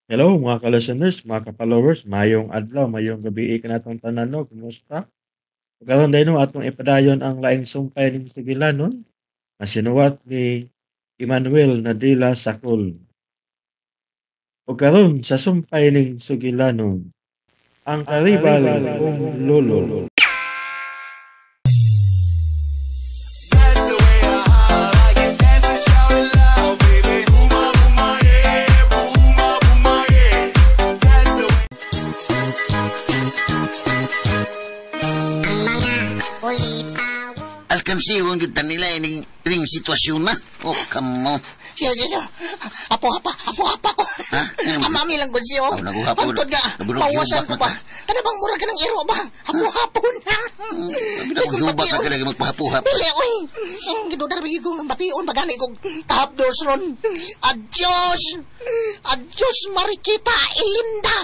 Hello mga ka-listeners, mga ka-followers, mayong adlaw, mayong gabi kanatong tanan no, kumusta? Karon day no atong ipadayon ang laing sumpay ning sugilanon nga sinuwat ni Emmanuel Nadila Sakol. Ug karon sa sumpay ning sugilanon, ang karibal kong lolo. Alkamsigon gyud ta nila ining ring sitwasyon na. Oh, come on. Siyo, siyo, siyo. Apo, apa, apo, apa ko. Ha? Amami lang gud siyo. Oh, naguhapon. Hangtod nga, Nabulok mawasan yubak ko na pa. ka. Kana bang mura ka ng iro ba? Hapo-hapon ha? Sabi na kung yubak na ka lagi magpahapuhap. Dili, oy. Ang gidudar bigi ko nga bation pagani kog kahap dos ron. Adios! Adios, Marikita Ilinda.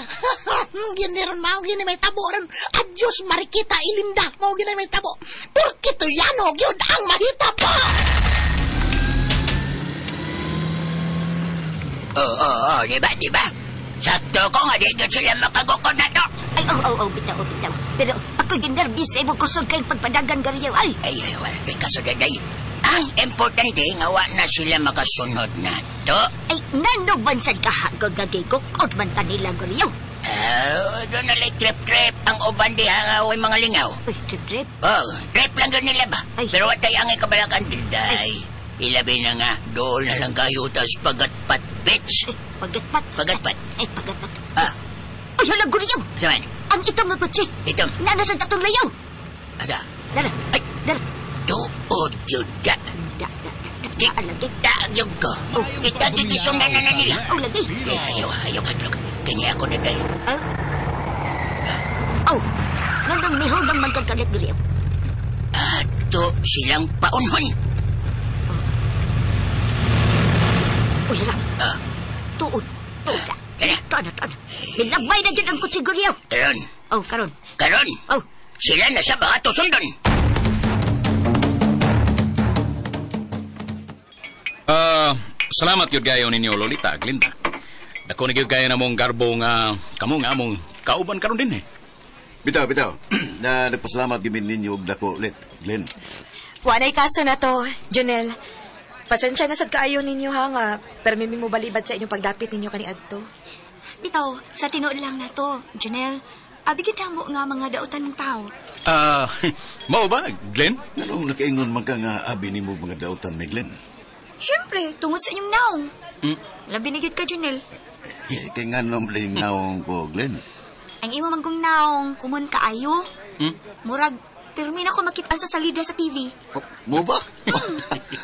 Gini ron, mao gini may tabo ron. Adios, Marikita Ilinda. Mao gini may tabo. Porque tuyano gyud ang mahita pa. Oo, oo, oo, di ba, di ba? Sakto ko nga dito sila makagukod na to. Ay, oh, oh, oh, bitaw, oh, bitaw. Pero ako ginervis sa imong kusog kayong pagpadagan, Gariyaw. Ay, Ay, ay, wala kay kaso day. Ang importante nga wa na sila makasunod na to. Ay, ngano bansad ka hagod nga gigukod man ta nila, Gariyaw. Ah, doon na like trip-trip ang uban diha nga way mga lingaw. Uy, trip, trip. Oh, trip lang yun nila ba? Ay. Pero watay ang ikabalakan, Dilday. Ilabi na nga, dool na lang kayo tas pagatpat, bitch. Ay, pagatpat. Pagatpat. Ay, pagatpat. Ah, Ay, hala, Gariyaw. saman, Ang itong nga kutsi. Itom. Nana sa tatong layaw. Asa? Dara, Ay, dara. tuod yun da. Da, da, da, da. Da, lagi. Tagyog ko. Oh. Kita gigisundan na na nila. Oh, lagi. Eh, ayaw, ayaw, kadlok. Kanya ako na day. Ah? Oh, nganong mihog ang magkakalit, Gariyaw. Ato silang paunhon. Uy, hala. Ah, Tuod. Tuod na. kana, Tuod na, tuod na. Nilabay na dyan ang kutsi, Gariyaw. karon, Oh, karon. karon. Oh, Sila na sa baka sundon. Ah, salamat gyud kayo ninyo Lolita, Glinda. Dako na gyud kayo na mong garbo nga kamo nga among kauban karon din eh. Bitaw, bitaw. Na nagpasalamat gyud mi ninyo og dako ulit, Glenn. Wanay kaso na to, Janelle. Pasensya na sad kaayo ninyo ha nga, pero miming mo balibad sa inyong pagdapit ninyo kaniadto. Bitaw, sa tinuod lang na to, Janelle. Abi kita mo nga mga dautan ng tao. Ah, mao ba, Glenn? Nganong nakaingon man ka nga abi nimo mga dautan ni Glenn? Siyempre, tungod sa inyong naong. Mm. Labi na gyud ka, Janelle. Eh, kay nganom ling naong ko, Glenn. Ang imo man kong naong, kumon kaayo. Mm. Murag, pirmi na ko makita sa salida sa TV. Oh, mo ba?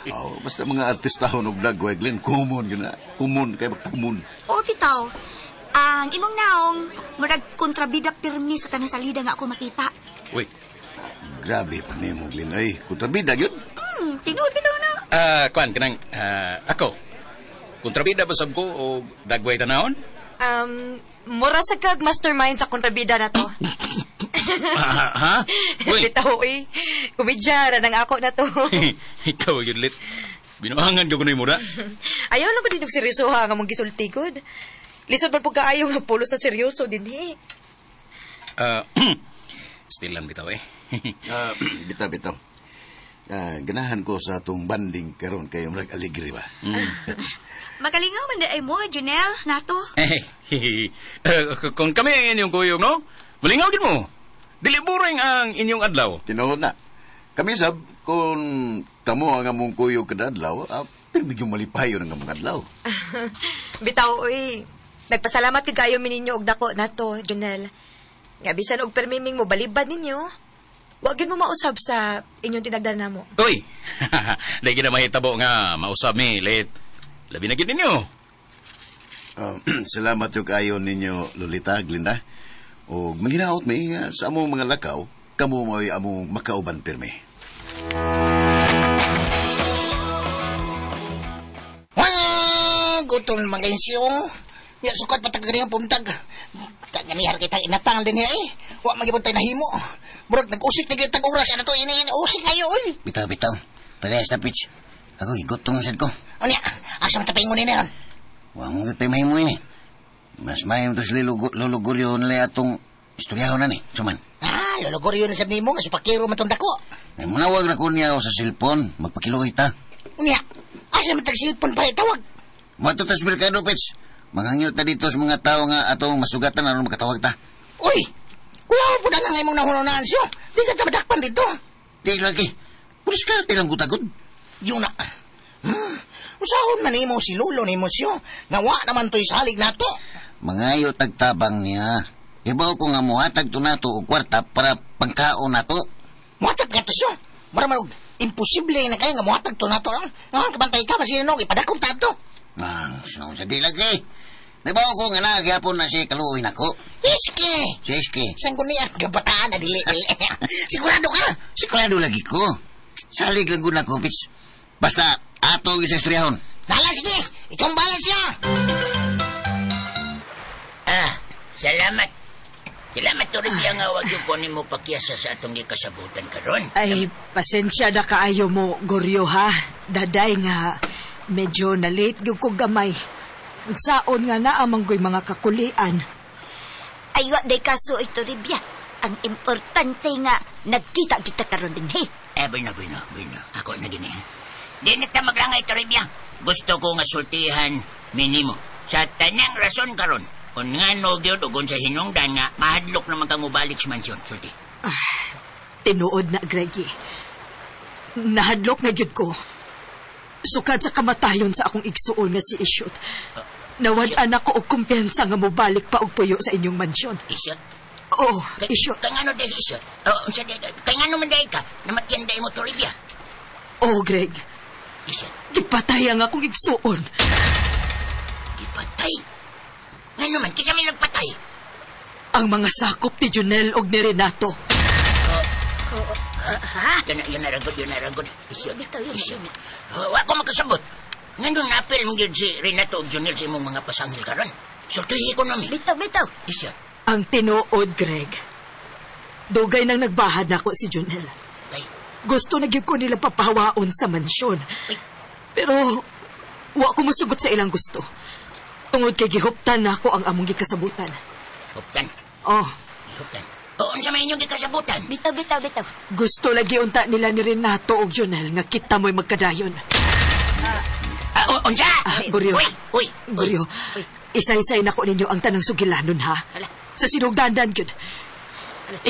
Oh, basta mga artista og vlog, Glenn, common gyud na. Common kay ba common. Oo, bitaw. Ang imong naong, murag kontrabida pirmi sa tanang salida nga ako makita. Uy. Grabe pa nimo, Glenn. Ay, kontrabida gyud. Tinuod bitaw na. Ah, kuan kanang ako. Kontrabida ba sab ko o dagway tanawon? Mura sa kag mastermind sa kontrabida na to. Ah, ha? Uy. Bitaw, uy. Kumidya, ranang ako na to. Ikaw gyud lit. Binuangan ko kunoy mura. Ayaw lang ko dito seryoso ha, nga mong gisulti gud. Lisod man po kaayo nga pulos na seryoso din he. Ah, still lang bitaw eh. Ah, bitaw, bitaw. Ah, ganahan ko sa atong banding karon kay murag alegre ba. Makalingaw man ay mo, Janelle, nato. Eh, kung kami ang inyong kuyog, no? Malingaw gid mo. Dili boring ang inyong adlaw. Tinuod na. Kami sab kung tamo ang among kuyog kada adlaw, pero medyo malipayon ang among adlaw. Bitaw, uy. Nagpasalamat kay kayo mininyo og dako na to, Janelle. Nga bisan og permiming mo balibad ninyo, wa gyud mo mausab sa inyong tinagdan namo. Uy, di na mahitabo nga mausab mi, late. Labi na gid ninyo. Ah, salamat yung kayo ninyo, Lolita, Glinda. O manghinaot mi nga sa among mga lakaw, kamo mo'y among makauban pirmi. Wah, gutom man kayo siyong. Ya, sukat patag ang pumtag. Kaganihar kita inatang din niya eh. Wa magipon tayo nahimo. Murag nag-usik na gyud tag oras ano to ini ini usik kayo oy. Bitaw, bitaw. Parehas na, Pitch. Ako, gutom sad ko. Unya, asa man ta paingon ni ron? Wa mo gyud tayo mahimo ini. Mas Mas maayo to sila luluguryo nila atong istoryahon na ni. Suman. Ah, luluguryo na sab nimo nga supakiro man tong dako. Ay, munawag na ko niya sa cellphone. Magpakiluoy ta. Unya, asa man tag cellphone pa itawag? Moadto ta sa merkado, Pets. Manghangyo ta dito sa mga tao nga atong masugatan aron makatawag ta. Uy, kuyaw po na lang imong nahununaan siyo. Di ka ta madakpan dito. Di lagi. Pulis ka lang gutagod. Yun na. Usahon man nimo si Lolo nimo siyo. Nga wa naman to'y salig nato. Mangayo tagtabang niya. Ibaw ko nga muhatag to nato og kwarta para pangkaon nato. Muhatag ka to siyo. Mara man og imposible na kayo nga muhatag to nato. Ah, kabantay ka ba sino ipadakop ta to. Ah, sino sa di lagi. Ibaw ko nga nagyapon na si kaluoy nako. Iske! Si Iske. Sangguni ang kabataan na dili. Dili. Sigurado ka? Sigurado lagi ko. Salig lang gud nako, Pits. Basta ato sa istoryahon. Dala, sige. Ikaw ang bahala siya. Ah, salamat. Salamat, Toribia, nga wag yung kunin mo pakyasa sa atong gikasabutan karon. Ay, pasensya na kaayo mo, Goryo, ha? Daday nga, medyo na-late gyud ko gamay. Unsaon nga naamang ko'y mga kakulian. Ay, wa day kaso ito, Ribia. Ang importante nga, nagkita kita karon din, he. Eh, bueno, bueno, bueno. Ako na gini, ha? Di na ta maglangay, Toribia. Gusto ko nga sultihan minimo. Sa tanang rason karon, kung nga no gyud ug sa hinungdan nga mahadlok naman kang ubalik sa mansyon, sulti. Ah, tinuod na, Greggy. Nahadlok na gyud ko. Sukad sa kamatayon sa akong igsuon nga si Isyot. Nawad-an ako og kumpiyansa nga mobalik pa og puyo sa inyong mansyon. Isyot? Oo, Isyot. Kay ngano dahil Isyot? Oh, unsa di, kay ngano man dahil ka? Namatyan dahil mo Toribia. Oo, Greg. Isyot. Gipatay ang akong igsuon. Gipatay? Ngano man, kinsa may nagpatay? Ang mga sakop ni Junel og ni Renato. Ha? Yun naragod, yun naragod. Isyot. Bitaw, yun, Isyot. yun. Oh, wa ko makasabot. Ngano napil mo gyud si Renato og Junel sa imong mga pasangil karon? Sultihi ko nami. Bitaw, bitaw. Isyot. Ang tinuod, Greg. Dugay nang nagbahad na ako si Junel. Ay. Gusto na gyud ko nila papahawaon sa mansyon. Ay. Pero wa ko musugot sa ilang gusto. Tungod kay gihuptan na ako ang among gikasabutan. Huptan. Oh. Gihuptan. O, unsa may inyong gikasabutan? Bitaw, bitaw, bitaw. Gusto lagi unta nila ni Renato og Junel nga kita mo'y magkadayon. Unsa? Ah, Goryo. Uy, uy, Goryo. Isa-isay na ko ninyo ang tanang sugilanon, ha? Hala. Sa sinugdandan, gyud.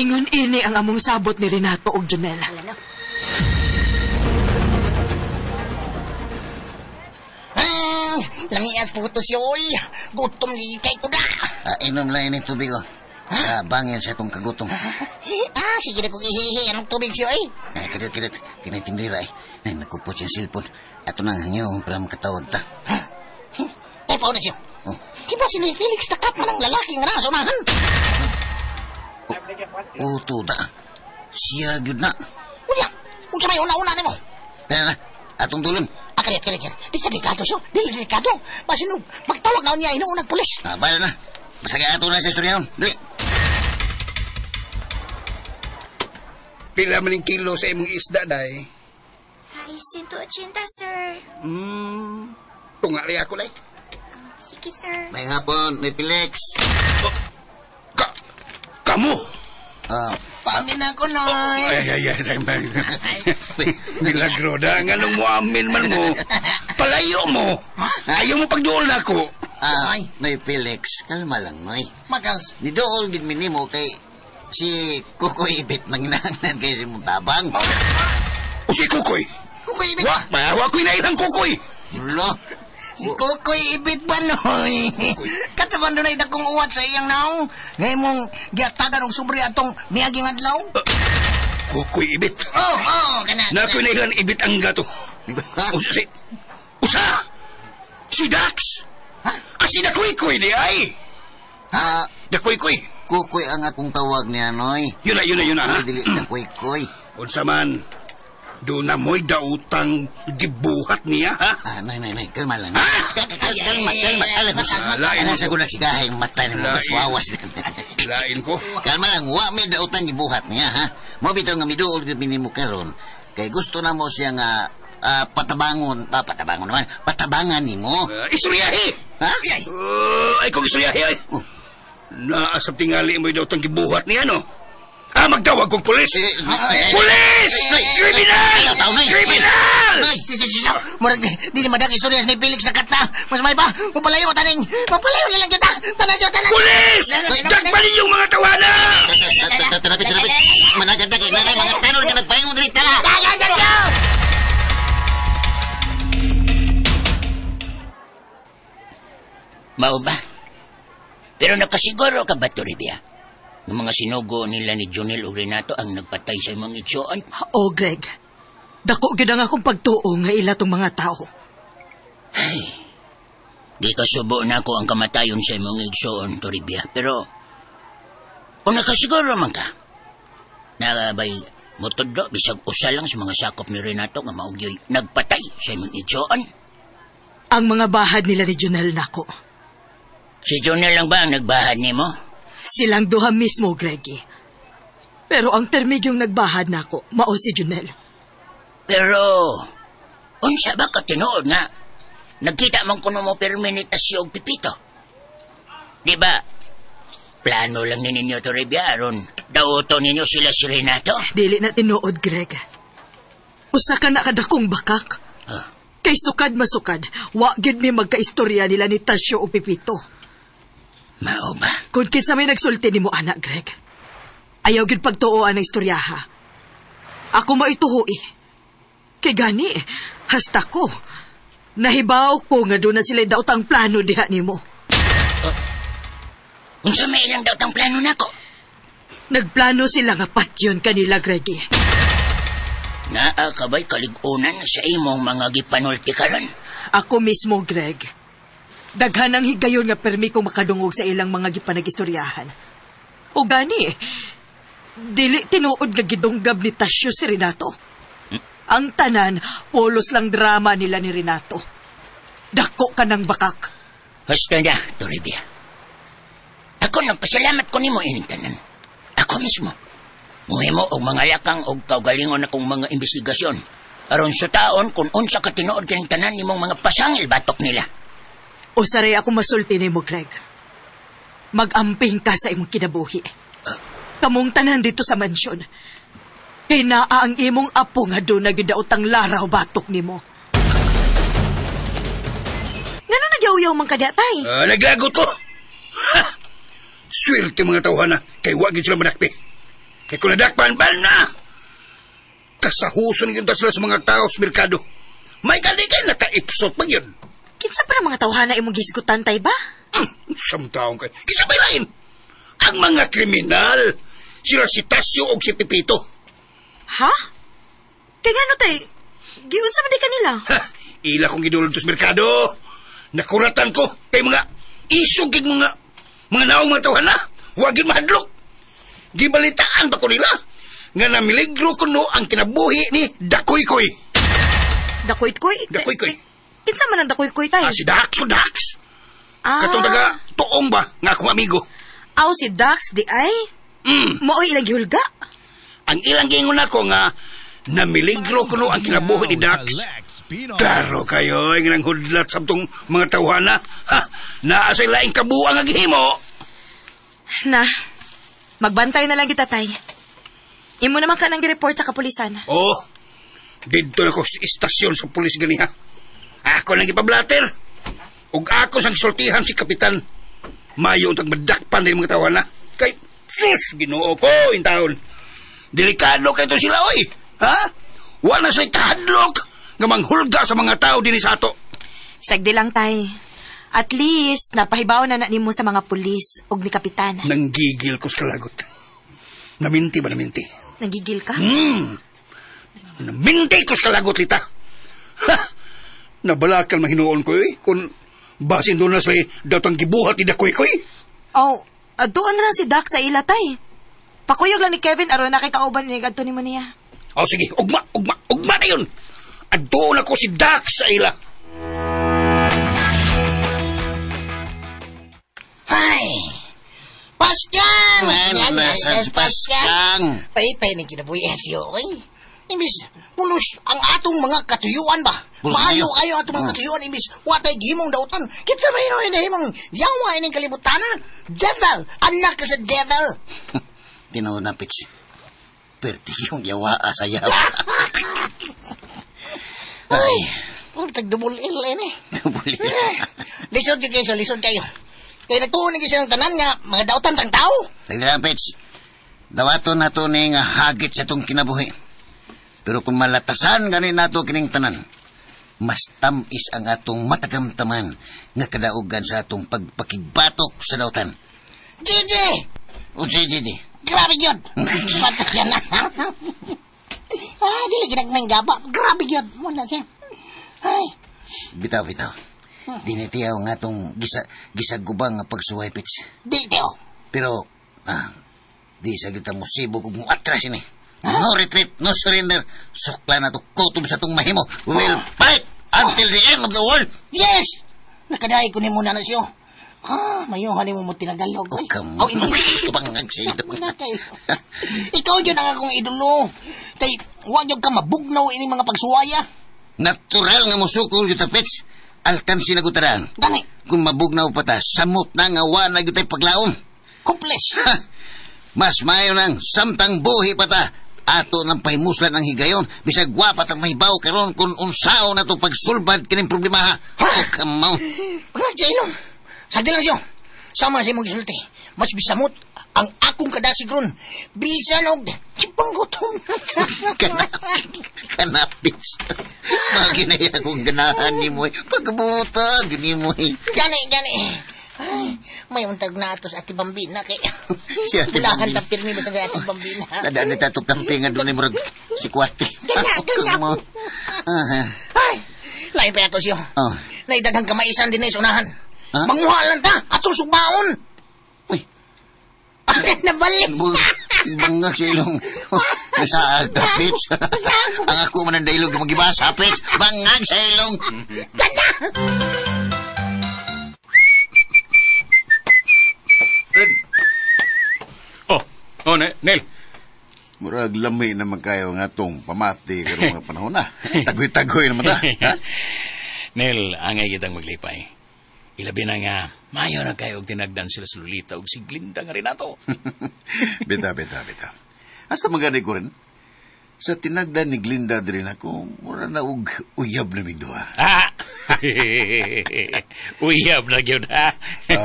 Ingon ini ang among sabot ni Renato og Junel. Hala, no. Ah, langias po ito siya, oy. Gutom ni kay ko na. Ah, inom lang ini tubig, oh. Ah, bangil sa itong kagutom. Ah, sige na kong ihihi. Anong tubig siya, oy? Ay, kadot, kadot. Kinitindira, eh. Ay, nakupot siyang cellphone. Ato nang hangyo para makatawag ta. Ay, pauna siya. Oh. Di ba si Felix takap man ang lalaki nga nasa unahan? Oh, tuta. Siya gyud na. Unya, unsa may una-una nimo? Tara na, atong tulon. Ah, karit, karit, karit. Di ka delikado siya. Di delikado. Basin magtawag na niya inuunag pulis. Ah, bahala na. Basta kaya ato na sa istoryahon. Dali. Pila man yung kilo sa imong isda, day? Ay, 180, sir. Tunga rin ako, lay. Sige, sir. May hapon, may Felix. Oh, kamu? Ah, Paamin ako, Noy. Ay, ay, ay, ay, ay. Milagro da, nga nung muamin man mo, palayo mo. Ayaw mo pagduol na ako. Ah, Noy Felix, kalma lang, Noy. Makals. Ni dool gid minimo kay si Kukoy Ibit nang inangnan kay si Muntabang. O si Kukoy? Kukoy Ibit? Wa, wa ko'y nailang Kukoy. Lo. Si Kukoy Ibit ba, Noy? Kataban doon ay dakong uwat sa iyang naong. Ngayon mong giatagan og sobre atong miaging adlaw. Kukoy Ibit? Oo, oh, oh, kana. Na ko'y nailang Ibit ang gato. Usa, si, usa! Si Dax! Ha? Ah, si Dakuy-kuy di ay! Ha? Dakuy-kuy. Kukoy ang akong tawag niya, Noy. Yun na, yun na, yun na, ha? Dili, Dakuy-kuy. Unsa man, doon na mo'y dautang gibuhat niya, ha? Ah, nay, nay, nay, kalma lang. Ha? Kalma, kalma. Alam ko, Lain alam ko. sa gunak sigahay, mata ni mo, suawas. Lain ko. Kalma lang, wa may dautang gibuhat niya, ha? Mo bitaw nga miduol gyud minimo karon, kay gusto na mo siya nga Patabangon, patabangon naman. Patabangan nimo. Istoryahe! Ha? Ay kung istoryahe ay. Naasap tingali mo daw tang gibuhat niya, no? Ah, magtawag kong pulis! Pulis! Kriminal! Kriminal! Ay, murag di ni madak istorya ni Felix na kata. Mas may pa, mapalayo taning. Mapalayo na lang kita. Tanan siya, tanan. Pulis! Dakpan ninyong mga tawana! Tara, tara, managanda kay nanay, mga tanol ka nagpahingon diri, tara! Mao ba? Pero nakasiguro ka ba, Toribia? Ng mga sinugo nila ni Junel o Renato ang nagpatay sa imong igsoon? Oh, Greg. Dako gyud ang akong pagtuo nga ila tong mga tao. Ay, di ka subo na ako ang kamatayon sa imong igsoon, Toribia. Pero, kung nakasiguro man ka, nabay mutudlo bisag usa lang sa mga sakop ni Renato nga maugyoy nagpatay sa imong igsoon. Ang mga bahad nila ni Junel nako. Si Junel lang ba ang nagbahad nimo? Silang duha mismo, Greggy. Pero ang termigyong nagbahad nako, mao si Junel. Pero, unsa ba ka tinuod nga nagkita man kuno mo pirmi ni Tasyo og Pipito? Di ba, plano lang ni ninyo Toribia aron dauto ninyo sila si Renato? Dili na tinuod, Greg. Usa ka na kadakong bakak. Huh? Kay sukad masukad, wa gyud mi magkaistorya nila ni Tasyo o Pipito. Mao ba? Kung kinsa may nagsulti nimo anak, Greg. Ayaw gyud pagtuoan ang istoryaha. Ako maituhoi. Kay gani, hasta ko. Nahibaw ko nga doon na sila daotang plano diha nimo. Unsa may ilang daotang plano nako? Nagplano sila nga patyon kanila, Greggy. Naa ka ba'y kalig-unan sa imong mga gipanulti karon? Ako mismo, Greg. Daghan ang higayon nga permi kong makadungog sa ilang mga gipanagistoryahan. O gani, dili tinuod nga gidunggab ni Tasyo si Renato. Ang tanan, polos lang drama nila ni Renato. Dako ka ng bakak. Basta na, Toribia. Ako nagpasalamat ko nimo ining tanan. Ako mismo. Muhimo og mga lakang og kaugalingon akong mga investigasyon. Aron sutaon kung unsa ka tinuod kining tanan nimong mga pasangil batok nila. O saray ako masulti nimo, Greg. Mag-amping ka sa imong kinabuhi. Kamong tanan dito sa mansyon. Kay naa ang imong apo nga doon na gidaotang laraw batok nimo. Ngano nagyaw-yaw man ka diya, tay? Naglagot ko! Ha! Swerte mga tawhana kay wag sila manakpi. Kay kung nadakpan, bal na! Kasahuson yung sila sa mga tao sa merkado. May kalikay nakaipsot man yun. Kinsa pa ng mga tawhana imong gisgutan, tay ba? Samtaong kay. Kinsa pa lain? Ang mga kriminal. Sila si Tasyo o si Pipito. Ha? Kaya nga no, tay? Giunsa man di kanila? Ha! Ila kong gidulog to sa merkado. Nakuratan ko kay mga isog kay mga naong mga tawhana. Huwag yun mahadlok. Gibalitaan pa ko nila nga namiligro ko no ang kinabuhi ni Dakoy-Koy. Dakoy-Koy? Dakoy-Koy. Kinsa man ang Dakoy-Koy, tay? Ah, si Dax, o Dax. Ah. Katong taga tuong ba nga akong amigo? Aw, si Dax, di ay? Mao'y ilang gihulga? Ang ilang giingon ako nga namiligro ko no ang kinabuhi ni Dax. Klaro kayo, ang ilang hudlat sa itong mga tawhana. Ha, naa sa ilaing kabuang ang gihimo. Na, magbantay na lang kita, tay. Imo naman ka nang gireport sa kapulisan. Oh, dito na ko sa istasyon sa pulis ganiha. Ako nang ipablater. Ug ako sang sultihan si Kapitan. Mayo untang madakpan din mga tawana. Kay, sus, Ginoo ko, intaon. Delikado kay to sila, oy. Ha? Wala sa'y kahadlok nga manghulga sa mga tao dinhi sa ato. Sagdi lang, tay. At least, napahibaw na na nimo sa mga pulis ug ni Kapitan. Nanggigil ko sa kalagot. Naminti ba naminti? Nagigil ka? Naminti ko sa kalagot, Lita. Ha! Nabalakal mahinuon ko, eh. Kung basin doon na sa'y datang gibuhat ni Dakoy-Koy. Oh, doon na lang si Dax sa ila, tay. Pakuyog lang ni Kevin aron na kay kauban ni adto nimo niya. Oh, sige. Ugma, ugma, ugma na yun. At doon ako si Dax sa ila. Ay! Paskang! Nasa Paskang! Paypay ng kinabuhi siyo, oy. Imbis, pulos ang atong mga katuyuan ba? Pulos Maayo maayo. ayo atong mga katuyuan, imbis, watay gimong dautan. Kita may ino hinahimong yawa ining kalibutana. Devil! Anak ka sa devil! Tinuod na, Pits. Perti yung yawa sa yawa. Ay, Puro tag-double L ini. double L. Lisod kayo kayo, lisod kayo. Kaya nagtuon na siya ng tanan nga, mga dautan tang tao. Sige lang, Pits. Dawaton na to ning hagit sa itong kinabuhi. Pero kung malatasan ganin nato kining tanan, mas tamis ang atong matagamtaman nga kadaugan sa atong pagpakigbatok sa dautan. Gigi! Unsay, Gigi? Grabe yun! Patayan na. Ah, dili ginagmay gaba. Grabe yun. Wala siya. Ay, Bitaw, bitaw. Dinitiyaw nga atong gisagubang nga pagsuway, Pits. dili teo. Pero, di sa kita musibog ug muatras ini. No retreat, no surrender. Sukla na to, kutob sa tong mahimo. We will fight until the end of the world. Yes! Nakadaig ko ni muna na siyo. Ah, mayuhan ni mo mo tinagalog. Oh, come Oh, English. Pangag sa idol. Wala kayo. Ikaw yun ang akong idolo. Kay, huwag yun ka mabugnaw ini mga pagsuwaya. Natural nga musukol yung tapits. Alkansi na gutaraan. Gani, Kung mabugnaw pa ta, samot na nga wa na gyud tay paglaom. hopeless. Ha! Mas mayo nang samtang buhi pa ta. Ato nang pahimuslan ang higayon. Bisag wa pa tang mahibaw karon kung unsao na to pagsulbad kining problema ha. Oh, come on. Mga Jailong, sa lang siyo. Sama sa imong gisulti. Mas bisamot ang akong kadasig ron. Bisan og panggutom. Kanapis. Mga ginaya kong ganahan ni mo. Pagbuta, gini mo. Gani, gani. Ay, may untag na ato sa Ate Bambina kay. Si Ate Bulahan Bambina. ta pirmi ba sa Ate Bambina. Nadaan ni tato kamping nga doon ni murag si Kwate. Gana, gana. Come on. Ah, Ay, lain pa ato siyo. oh. Naidaghang kamaisan din na sa unahan. Ha? Manguha lang ta, atong sugbaon. Uy. Ay, nabalik. Bangag sa ilong. Nasa kapits. Ang ako man ang dailog magibasa, kapits. Bangag sa ilong. Gana! Ren, Oh, Nel. murag lami naman kayo nga tong pamati karong mga panahon na. Tagoy-tagoy naman ta. Ha? Nel, angay kitang maglipay. Ilabi na nga, mayo na kayo og tinagdan sila sa Lolita og si Glinda nga Renato. Bita, bita, bita. Hasta magani ko rin. Sa tinagdan ni Glinda diri nako, mura na og uyab naming duha. Ah! Uyab na gyud ha.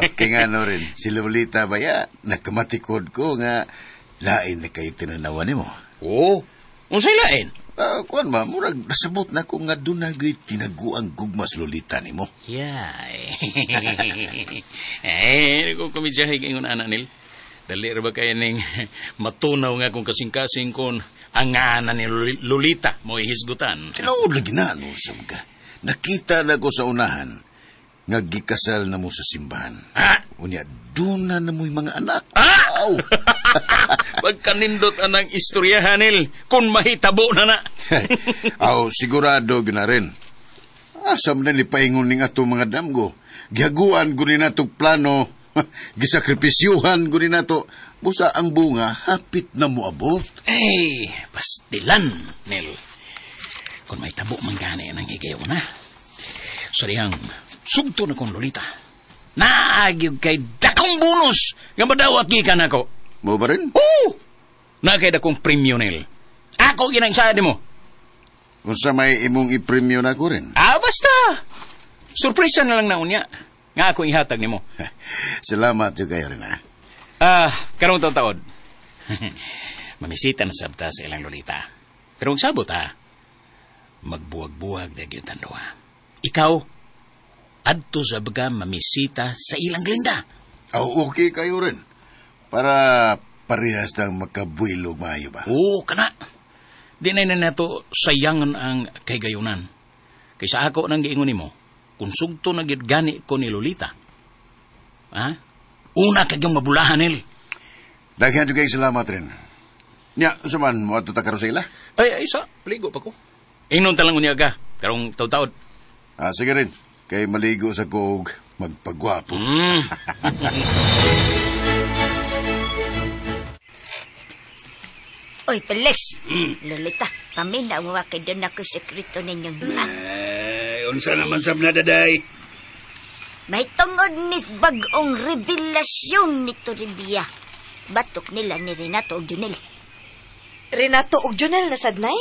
Okay nga no rin, si Lolita ba ya, nakamatikod ko nga lain na kayo tinanawan nimo. Oh, unsay lain? Kuan ba, murag nasabot na ko nga doon na tinaguang gugma sa Lolita nimo. Yay. Eh, kung komedyahe kayo ana nil. Dali ra ba kayo ning matunaw nga kung kasing-kasing kon ang ana ni Lolita mo ihisgutan. Tinuod lagi na, no, sab ka. Nakita na ko sa unahan nga gikasal na mo sa simbahan. Ah! Unya, doon na na mo'y mga anak. Ah! Wow! Pagkanindot anang istorya, Hanil, kung mahitabo na na. Aw, sigurado gina rin. Asa man na ni paingon ning ato mga damgo. Gihaguan ko ni nato plano. Gisakripisyuhan ko ni nato. Busa ang bunga, hapit na moabot. Ay, pastilan, Nel. Kung may tabo man gani ang higayon na. Sa dihang, sugto na kong Lolita. Naagyo kay dakong bonus nga madawat gikan ako. Mo ba rin? Oo! Na kay dakong premyo, Nel. Ako ginang mo. Unsa may imong ipremyo na ko rin. Ah, basta. Surpresa na lang na unya. Nga ako ihatag nimo. Salamat yung kayo rin, ha? Ah, karong taon-taon. Mamisita na sabta sa ilang Lolita. Pero ang sabot, ha? Magbuwag-buwag na gyud ang duha. Ikaw, adto sa baga mamisita sa ilang Glinda. Aw, okay kayo rin. Para parehas nang makabuilog maayo ba? Oo, kana. Di na na nato sayangan ang kaygayunan. Kaysa ako nang giingon nimo, kung sugto na gyud gani ko ni Lolita. Ha? Una kag yung mabulahan nil. Daghan jud kayo salamat rin. Nya, suman mo ato ta karon sa ila? Ay, ay, sa, paligo pa ko. Ingnon talang unya ka, karong taud-taud. Ah, sige rin. Kay maligo sa kog magpagwapo. Oy, Felix. Lolita, paminaw mo kay doon ako sekreto ninyong duha. Ay, unsa naman sab na daday. May tungod ni bag-ong revelasyon ni Toribia. Batok nila ni Renato og Junel. Renato og Junel na sadnay?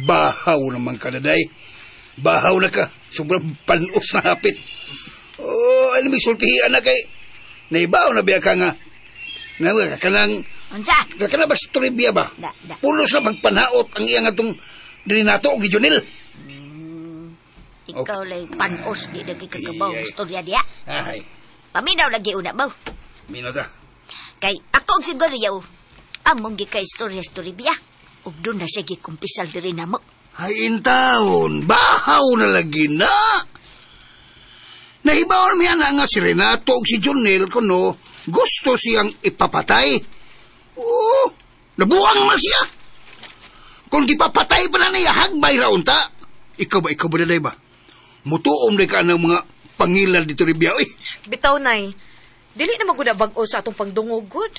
Bahaw naman ka, daday. Bahaw na ka. Sobrang panos na hapit. Oh, ano may sultihian na kay... Naibaw na biya ka nga. Kanang... Unsa? Kanang ba si Toribia ba? Da. Pulos na pagpanaot ang iyang atong Renato og Junel. Ikaw lay panos di lagi kakabaw istorya diya. Ay. Paminaw lagi una ba? Minaw ta. Kay ako og siguro yaw. Among gika istorya sa Toribia. Ug doon na siya gikumpisal diri namo. Ay, intawon, bahaw na lagi na. Nahibawan mi ana nga si Renato ug si Junel kuno gusto siyang ipapatay. Oh, nabuang man siya. Kung gipapatay pa na niya, hagbay ra unta. Ikaw ba daday ba? Mutuom na ka ng mga pangilan dito Toribia. Uy. Bitaw, nay. Dili na maguda bag-o sa atong pagdungog, good.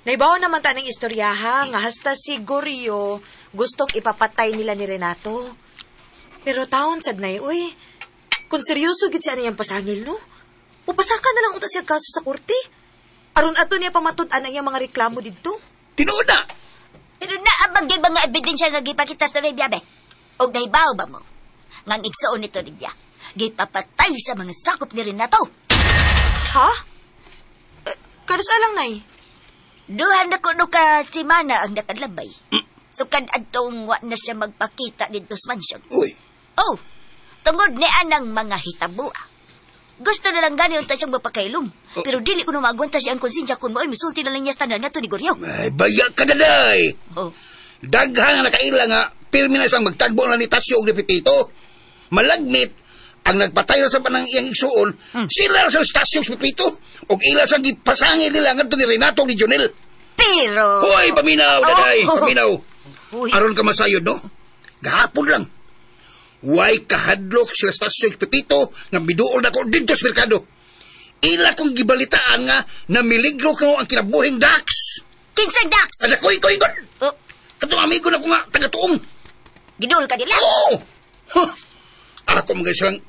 Naibaw naman ta ng istoryaha nga hasta si Gorio gustong ipapatay nila ni Renato. Pero taon sad nay, uy. Kung seryoso gid siya niyang pasangil, no? Mupasaka na lang unta siya kaso sa korte. Aron ato niya pamatud-an ang iyang mga reklamo didto. Tinuod na. Pero naabang gyud mga ebidensya nga gipakita sa Toribia be. Og nahibaw ba mo? Ngang igsoon ni Toribia, gipapatay sa mga sakop ni Renato. Ha? Karusa lang, nay? Duhan na kuno ka simana ang nakalabay. Sukad adtong wa na siya magpakita dito sa mansion. Uy. Oh, tungod ni anang mga hitabua. Gusto na lang gani unta siyang mapakailom. Oh. Pero dili ko na maagwanta siya ang konsensya kung mo'y misulti na lang niya sa tanan nga to ni Goryo. Ay, baya ka daday. Oh. Daghan nga nakaila nga, pirmi na siyang magtagbo na ni Tasyo og ni Pipito. Malagmit, ang nagpatay na sa panang iyang igsuon, sila sa Tasyo og Pipito. Og ila siyang gipasangil nila ngadto ni Renato og ni Junel. Pero... Hoy, paminaw, daday, Oh. paminaw. Uy. Aron ka masayod, no? Gahapon lang. Way kahadlok sila sa Tasyo og Pipito nga miduol na ko dito sa merkado. Ila kong gibalitaan nga na miligro ko ang kinabuhing Dax. Kinsang Dax? Ada koy koy god. Oh. Katong amigo na ko nga taga-tuong. Gidul ka nila? Oo. Huh. Ako mga silang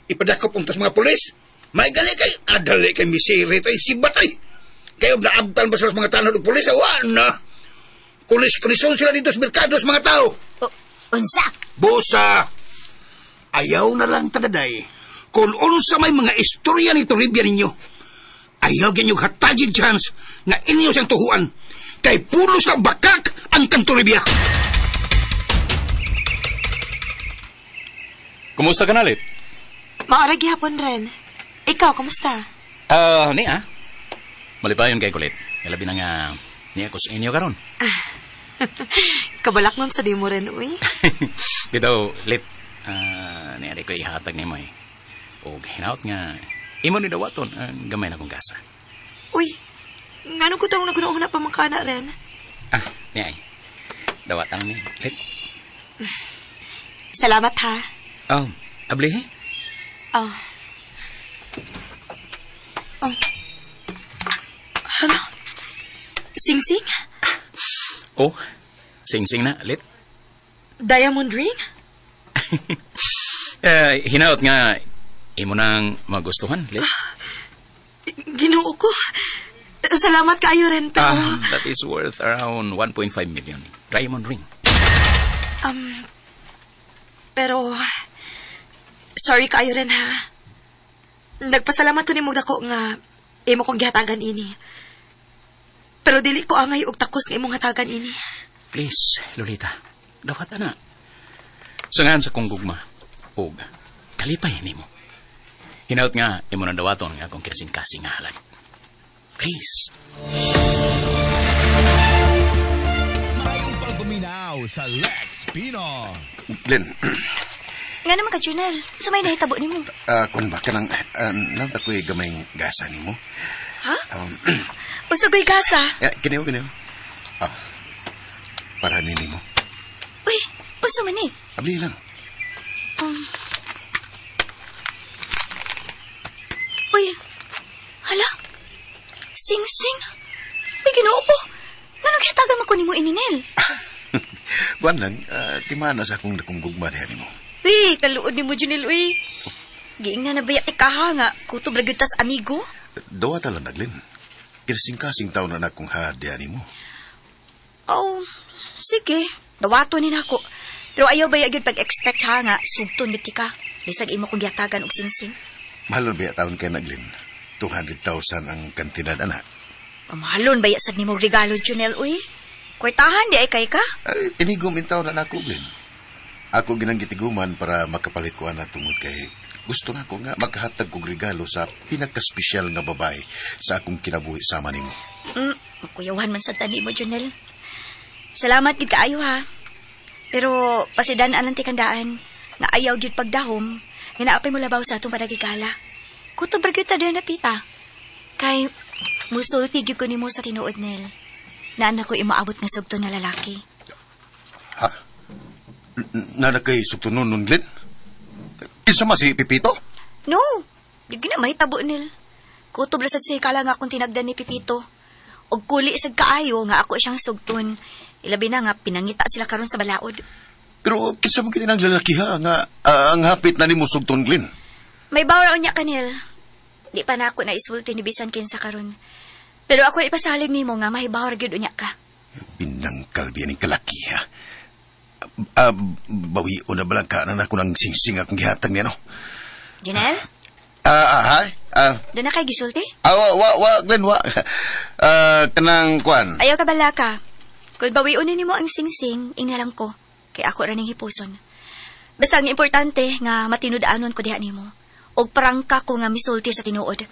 ipadakop untas mga pulis. May gali kay adali kay misirit ay sibat ay. Kayo naabtan ba sila sa mga tanod og pulis? Awa na. Kulis-kulison sila dito sa merkado sa mga tao. Oh, unsa? Busa. Ayaw na lang tadaday. Kung unsa may mga istorya ni Toribia ninyo, ayaw ganyo hatagig chance nga inyo siyang tuhuan. Kay pulos na bakak ang kang Toribia. Kumusta ka na, Lit? Maara gihapon rin. Ikaw, kumusta? Niya. Malipayon kay kulit. Kalabi na nga, niya ko sa inyo karon. Kabalak nun sa di mo rin, uy. Dito, Lit. Niya di ko ihatag ni mo eh. O hinaut nga, imo ni dawaton ang gamay na kong gasa. Uy, ngano ko tarong naguna-una pa mangkana rin? Ah, niya ay. Dawatan ni, Lit. Salamat ha. Oh, abli eh. Oh. Oh. Ano? Sing-sing? Oh, sing-sing na, Lit. Diamond ring? Hinaut nga, imo nang magustuhan, Lit. Ginoo ko. Salamat kaayo rin, pero... That is worth around 1.5 million. Diamond ring. Pero... Sorry kaayo rin, ha? Nagpasalamat ko ni dako nga imo kong gihatagan ini. Pero dili ko angay og takos nga imong hatagan ini. Please, Lolita. Dawat na. Sangahan sa kong gugma. Og kalipay nimo. Hinaut nga imo nang dawaton nga akong kasing-kasing nga halag. Please. Maayong pagpaminaw sa Lex Pino. Glenn, Nga naman ka, Junel. Sa may nahitabo nimo. Kun ba ka lang, lang ako'y gamayng gasa nimo? Ha? Usugoy gasa? Kiniw, kiniw. Ah, para ni nimo. Uy, uso man eh. Abli lang. Uy, hala. Sing-sing. Uy, Ginoo ko. Nga naghitagan man ko nimo ininel. Kuan lang, timana sa akong dakong gugma diha nimo. Uy, kaluod ni mo, Junel, uy. Giingna na ba yati kaha nga, kutob ra gyud tas amigo? Dawata lang naglin. Kirsing-kasing taon na nakong ha diha nimo. Oh, sige. Dawato ni nako. Pero ayaw ba gyud pag-expect ha nga, sugton gyud ka. Bisag imo kong gihatagan og singsing. Mahalon ba taon kay naglin? 200,000 ang kantidad, ana. Kamahalon ba sad nimo regalo, Junel, uy? Kwartahan di ay kay ka? Ay, tinigom in taon na nako, Glenn. Ako ginang gitiguman para makapalit ko ana tungod kay gusto na ko nga makahatag kog regalo sa pinakaspesyal nga babae sa akong kinabuhi sama nimo. Makuyawan man sa tani mo, Junel. Salamat gid kaayo ha. Pero pasidan alang tikandaan nga ayaw gyud pagdahom nga naapay mo labaw sa atong panagigala. Kutob ra gyud ta dir na pita. Kay musulti gyud ko nimo sa tinuod, Nel. Naan ako imaabot nga sugto na lalaki. Ha? Nana kay sugto nun nun, Glenn? Kinsa man si Pipito? No, di gyud na mahitabo, Nel. Kutob ra sad siya kala nga akong tinagdan ni Pipito. Og kuli sad kaayo nga ako siyang sugton. Ilabi na nga pinangita sila karon sa balaod. Pero kinsa man gyud ang lalaki ha nga ang hapit na nimo sugton, Glenn? May bawra unya kanil. Di pa na ako naisulti ni bisan kinsa karon. Pero ako ipasalig nimo nga mahibaw ra gyud unya ka. Binangkal biya ning kalaki ha. Bawi o na balang ka na ako ng singsing akong gihatag niya, no? Janelle? Hi? Doon na kay gisulti? Wa, Glenn, wa. Kanang kwan. Ayaw ka bala ka. Kung bawion nimo ang singsing, ingnalang ko. Kay ako ra ning hipuson. Basta ang importante nga matinud-anon ko diha nimo. Og prangka ko nga misulti sa tinuod.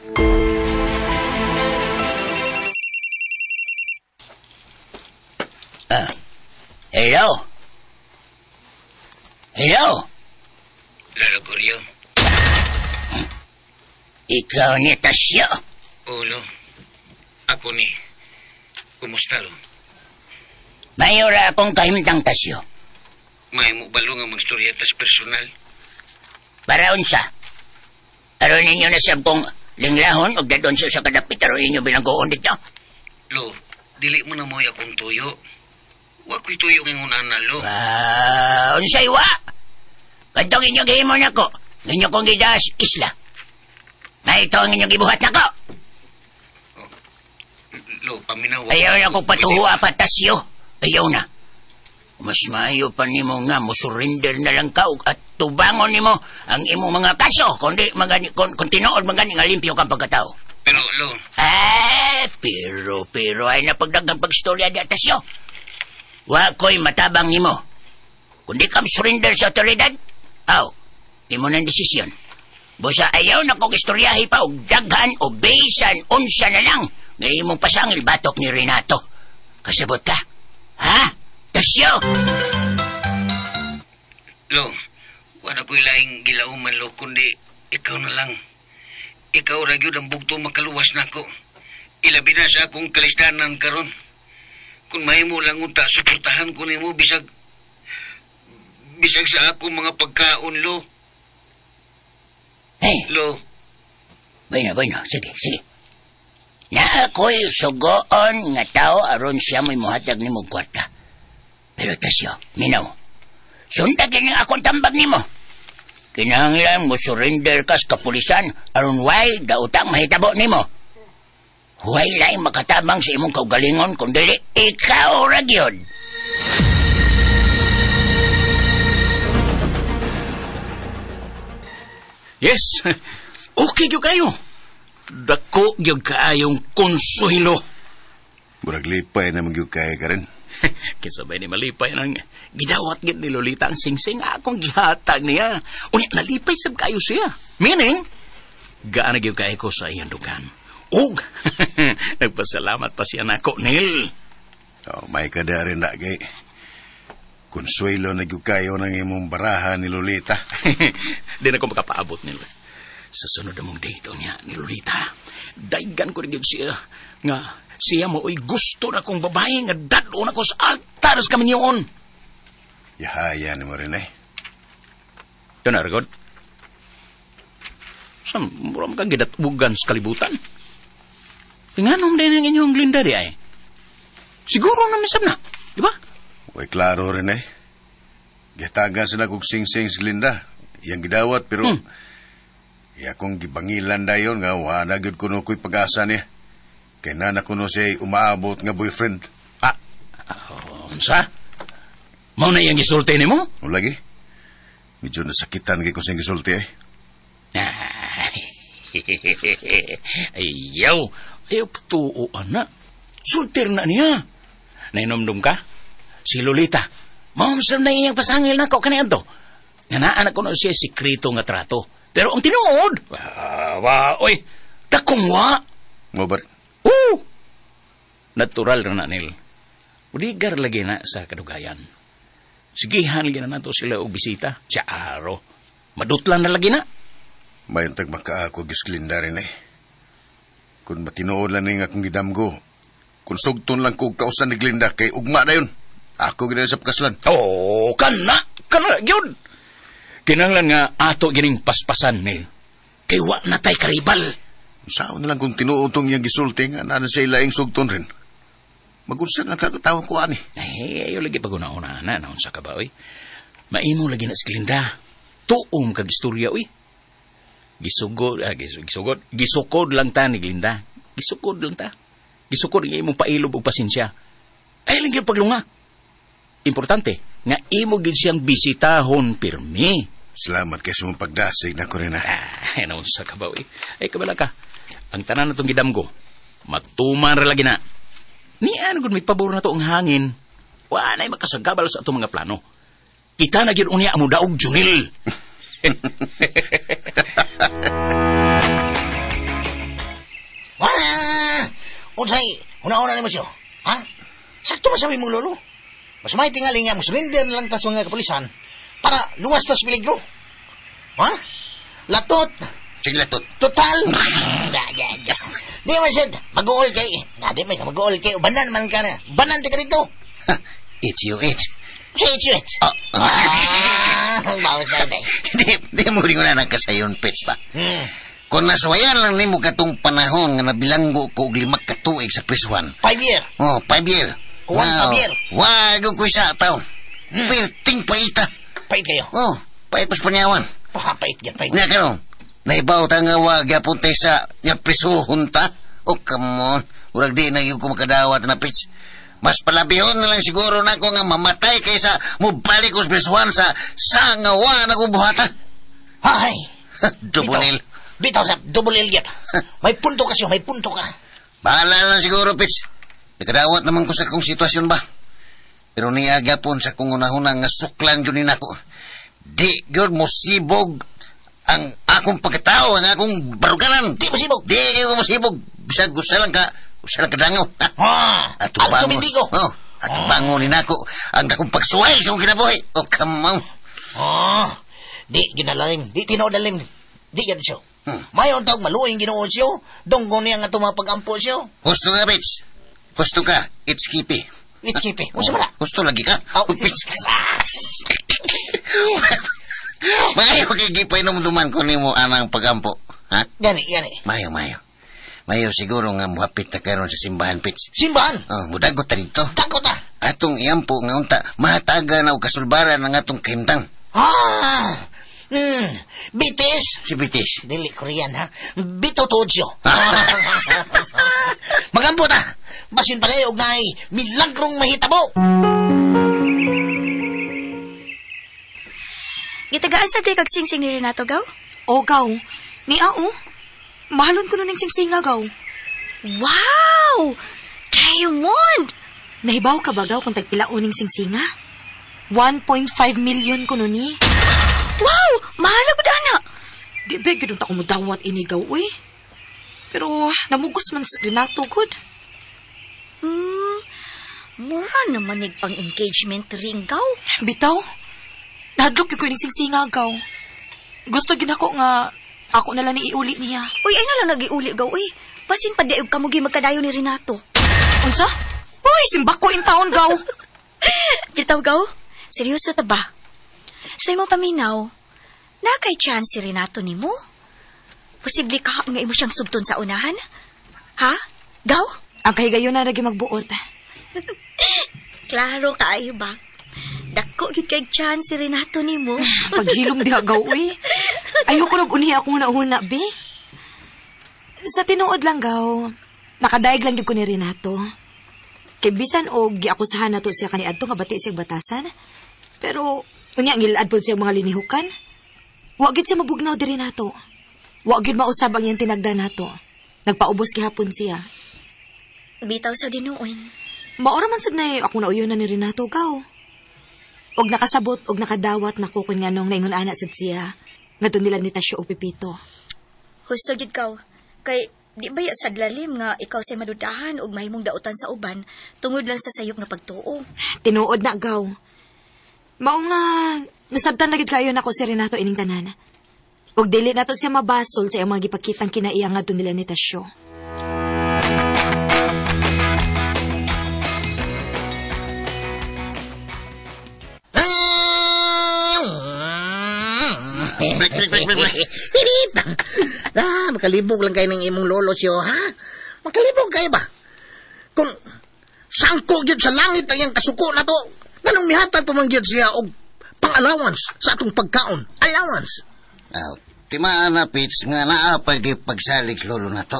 Hello? Hello? Lalo Goryo. Ikaw ni Tasyo. Ulo. Ako ni. Kumusta lo? Mayora akong kahimtang Tasyo. May mo balo nga magstorya tas personal. Para unsa? Aron ninyo na sab kong linglahon og dadon sa kadapit aron ninyo bilanggoon dito. Lo, dili mo na mo'y akong tuyo. Wa ko'y tuyo ngayong una lo. Unsay wa? Kadtong inyong gihimo nako, ninyo kong gidas isla. May ito ang inyong gibuhat nako. Oh. Lo, paminaw. Ayaw na kong patuhuwa pa, Tasyo. Ayaw na. Mas maayo pa nimo nga mo surrender na lang ka at tubangon nimo ang imong mga kaso kundi magani kun tinuod magani nga limpyo kang pagkatao. Pero lo. Pero ay napagdagang pagstorya di Tasyo. Wa ko'y matabang nimo. Kundi ka surrender sa otoridad, aw, imo nang desisyon. Busa ayaw na kong istoryahi pa og daghan o bisan unsa na lang nga imong pasangil batok ni Renato. Kasabot ka? Ha? Tasyo! Lo, wala ko'y laing gilauman, lo, kundi ikaw na lang. Ikaw ra gyud ang bugto makaluwas nako. Ilabi na sa akong kalisdanan karon. Kung mahimo lang unta, suportahan ko nimo bisag sa akong mga pagkaon, lo. Hey. Lo. Bueno, sige. Na ako'y sugoon nga tao aron siya mo'y muhatag nimo kwarta. Pero Tasyo, minaw, sundagin ang akong tambag nimo. Kinahanglan mo surrender ka sa kapulisan aron way daotang mahitabo nimo. Way laing makatabang sa imong kaugalingon kung dili ikaw ra gyud. Yes, okay gyud kayo. Dako gyud kaayong konsuelo. Murag lipay na magyud kay ka rin. Kisabay ni malipay nang gidawat gid ni Lolita ang singsing akong gihatag niya. Unya nalipay sab kayo siya. Meaning, gaana gyud kay ko sa iyang dukan. Og nagpasalamat pa siya nako, Neil. Oh, may kada rin na kay konsuelo na gyud kayo ng imong baraha ni Lolita. Di na ko makapaabot, Neil. Sa sunod among date niya ni Lolita, daigan ko rin gyud siya nga siya mo oy gusto na kong babae nga dad-on ako sa altar sa kaminyoon. Yahaya ni mo rin eh. Yun, Argod. Sa mura makagidatugan sa kalibutan. Inganom din ang inyong Glinda di ay. Siguro na misab na, di ba? Way klaro rin eh. Gihatagan sila kog sing-sing si Glinda. Iyang gidawat pero iya kong gibangilan dayon nga wa na gyud kuno ko'y pag-asa niya. Kay na kuno siya umaabot nga boyfriend. Ah, unsa? Mao na iyang gisulti nimo? O lagi. Medyo nasakitan kay ko siyang gisulti eh. Ayaw. Ayaw tuo, anak. Sultir na niya. Nainomdom ka? Si Lolita. Maumsam na iyang pasangil na ko kaniadto. Nga naan ako na siya sikreto nga trato. Pero ang tinuod, wa, oy, dakong wa. Mo ba? Oo. Natural na nil. Udigar lagi na sa kadugayan. Sigihan lagi na nato sila og bisita. Sa aro. Madutlan na lagi na. Mayon tag makaako gislinda rin eh. Kung matinuod lang ning akong gidamgo, kung sugton lang ko kausan ni Glinda kay ugma na yun. Ako gina sa pagkaslan. Oh, kana! Kana, yun! Kinanglan nga ato gining paspasan nil. Kay wa na tay karibal. Sao na lang kung tinuod tong iyang gisulti nga na sa ilaing sugton rin. Magunsa na kakatawang ko ani. Ay, ayaw lagi pag-una-una na. Naon sa ka ba, oy? Maimo lagi na si Glinda. Tuom kag istorya, oy. Gisugod lang ta ni Glinda. Gisukod lang ta. Gisukod nga imong pailob og pasensya. Ay lang gyud paglunga. Importante nga imo gid siyang bisitahon pirmi. Salamat kay sa mong pagdasig na ko rin. Ah, naon sa ka ba, oy? Ay kabala ka. Ang tanan na tong gidamgo, matuman ra lagi na. Nian gud may pabor na to ang hangin. Wa nay makasagabal sa atong mga plano. Kita na gyud unya ang daog Junil. Wah! Unsay, una-una nimo siyo. Ha? Sakto man sa imong lolo. Mas may tingali nga mo surrender na lang ta sa mga kapulisan para luwas ta sa peligro. Ha? Latot. Sige, latot. Total. Di man siya, mag-uol kay. Di may ka mag-uol kay. Banan man ka na. Banan ti ka dito. H-U-H. Sa H-U-H. Bawas na rin. Di mo rin ko na nagkasayon, Pets ba? Kung nasuwayan lang nimo katong panahon nga nabilanggo ko og 5 ka tuig sa prisuhan. 5 year. Oh, 5 year. Kuwan, 5 year. Wag ko isa taon. Perting paita. Pait kayo? Oh, pait pas panyawan. Pait yan, pait. Nga karon, naibaw ta nga wag yapon tay sa nya prisuhon ta. Oh, come on. Murag di na yung kumakadawat na Pits. Mas palabihon na lang siguro na ako nga mamatay kaysa mubalik ko sa prisuhan sa sangawa na ko buhata. Hay! Double L. Bitaw sa double L yan. May punto ka siyo, may punto ka. Bahala lang siguro, Pits. Nakadawat naman ko sa kong sitwasyon ba. Pero niagapon sa kong unahuna nga suklan yun nako. Di yun musibog ang akong pagkatao, ang akong baruganan. Di musibog. Di yun musibog. Bisag gusto lang ka, usa lang kadangaw. Ato bangon. Oh, ato bangon ni nako ang akong pagsuway sa akong kinabuhi. Oh, come on. Oh, di ginalalim, di tinuod-alim. Di yan siyo. Mayon tawag maluing Ginoo siyo. Donggo niya nga itong mga pag-ampo siyo. Husto nga, bitch. Husto ka. It's kipi. It's kipi. Unsa man na? Husto lagi ka. Oh, bitch. Mayo kay gipainomduman ko nimo anang pag-ampo. Ha? Gani, gani. Mayo, mayo. Mayo siguro nga muhapit ta karon sa simbahan, Pitch. Simbahan? Oh, mudagot ta dito. Dagot ta. Atong iampo nga unta mahatagan na og kasulbaran ang atong kahimtang. Ah! Bitis. Si Bitis. Dili Korean, ha? Bito tuod siyo. Magampo ta. Basin pa na og naay milagrong mahitabo. Gitagaan sa kag singsing ni Renato, gaw? O, gaw. Niya, o. Mahalon ko na ning singsinga, gaw. Wow! Diamond! Nahibaw ka ba, gaw, kung tagpila uning singsinga? 1.5 million ko nun, ni. Wow! Mahal ko dana! Di ba, ganoon ta kumudawat ini, gaw, uy. Pero, namugos man sa Renato, good. Mura naman pang engagement ring, gaw. Bitaw, nahadlok ko ning singsinga, gaw. Gusto ginako nga ako na lang ni iuli niya. Uy, ay na lang nag-iuli, gaw, uy. Basin pa di kamugi magkadayo ni Renato. Unsa? Uy, simbak ko in taon, gaw. Bitaw, gaw. Seryoso ta ba? Sa imong paminaw, na kay chance si Renato nimo? Posible ka nga imo siyang sugton sa unahan? Ha? Gaw? Ang kahigayon na lagi magbuot. Klaro kaayo ba? Dako gid kay chance si Renato nimo. Paghilom diha gaw uy. Ayoko nog unhi akong nauna, be. Sa tinuod lang gaw, nakadayag lang gyud ko ni Renato. Kay bisan og giakusahan nato siya kaniadto nga bati siyang batasan. Pero unya ngilad pod siya mga linihukan. Wa gyud siya mabugnaw diri nato. Wa gyud mausab ang iyang tinagda nato. Nagpaubos gihapon siya. Bitaw sa dinuon. Maora man sad nay ako nauyon na ni Renato gaw. Og nakasabot og nakadawat nako kun nganong naingon ana sad siya. Ngadto nila ni Tasyo og Pepito. Husto gid kaw. Kay di ba ya sad lalim nga ikaw say madudahan og mahimong dautan sa uban tungod lang sa sayop nga pagtuo. Tinuod na gaw. Mao nga nasabtan na gid kayo nako si Renato ining tanan. Og dili nato siya mabasol sa iyang mga gipakitang kinaiya ngadto nila ni Tasyo. Break, break, break, break, break. Bibip! Ah, makalibog lang kayo ng imong lolo siyo, ha? Makalibog kayo ba? Kung sangko gyud sa langit ang iyang kasuko na to, nganong mihatag pa man gyud siya og pang-allowance sa atong pagkaon. Allowance. Aw, timaan na, Pits, nga naa pagsalig lolo na to.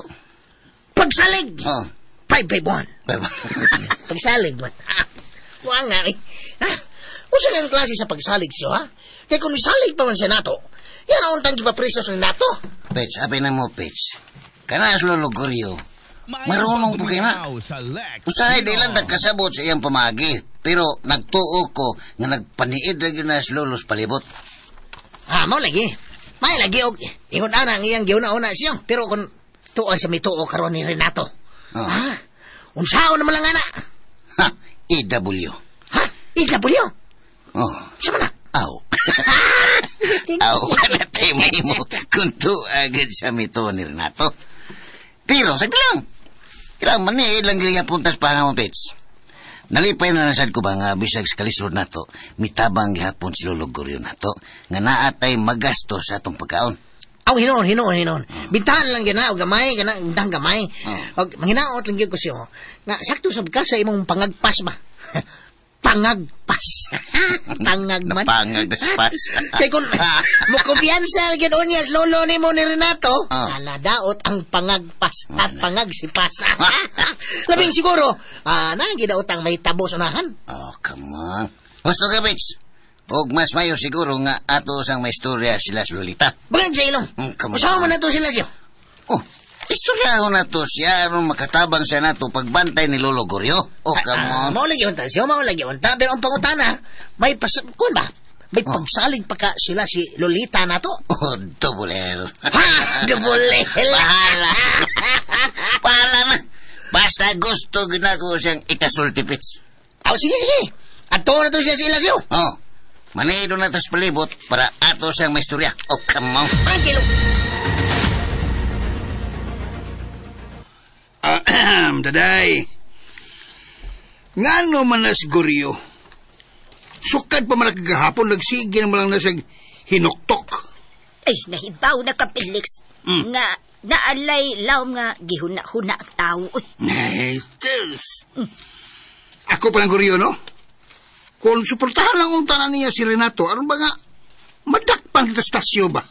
Pagsalig? Oh. 551. Pagsalig man. Wa nga eh. Ha? Usa nga ang klase sa pagsalig siyo, ha? Kaya kung misalig pa man siya nato, yan ang untang gipapreso sa nato. Pits, abi na mo, Pits. Kana sa Lolo Goryo, marunong po kayo na. Usahay, di lang nagkasabot sa iyang pamagi. Pero nagtuo ko nga nagpaniid lagi na sa Lolo's palibot. Ah, mo lagi. May lagi og ingon ana ang iyang giuna-una siya. Pero kung tuon sa mituo karon ni Renato. Oh. Ha? Unsaon naman lang ana? Ha, EW. Ha? EW? Oh. Sa man na? Aw. Aw, wala tayo mahimo kung tuagad sa mito ni Renato. Pero, sabi lang, kailangan maniid lang gaya puntas pa nga mo, Pits. Nalipay na lang sad ko ba nga bisag sa kalisod nato, mitabang gihapon si Lolo Goryo nato, nga naatay magasto sa atong pagkaon. Aw, hinoon, hinoon, hinoon. Bintahan lang gina, og gamay, gana, bintahan gamay. Og manghinaot lang gyud ko siyo. Nga, sakto sab ka sa imong pangagpas ba? Pangagpas. Pangagman. Napangag na sa pas. Kay kung mukumpiyansa gyud unya lolo nimo ni Renato, ala daot ang pangagpas at pangagsipas. Labing siguro, na gidaot ang may tabo sa unahan. Oh, come on. Gusto ka, bitch. Og mas mayo siguro nga ato sang may istorya sila sa Lolita. Bangag sa ilong. Come on. Usawa man nato sila siyo. Oh, istorya ko na to siya aron makatabang siya nato pagbantay ni Lolo Goryo. Oh, come on. Mao lagi unta siyo, mao lagi unta. Pero ang pangutana, may pas kun ba? May pagsalig pa ka sila si Lolita nato. Oh, double L. Ha! Double L. Bahala. Bahala na. Basta gusto ginako siyang ikasulti, Pits. Aw, sige, sige. Ato na to siya sila siyo. Oh, manido na tas palibot para ato siyang may istorya. Oh, come on. Angelo. Daday. Ngano man na si Goryo? Sukad pa man kagahapon, nagsige naman lang na siyang hinuktok. Ay, nahibaw na ka, Felix. Nga, naalay lawom nga gihuna-huna ang tao. Uy. Ay, sus. Ako pa ng Goryo, no? Kung suportahan lang ang tanan niya si Renato, aron ba nga, madakpan kita stasyo ba?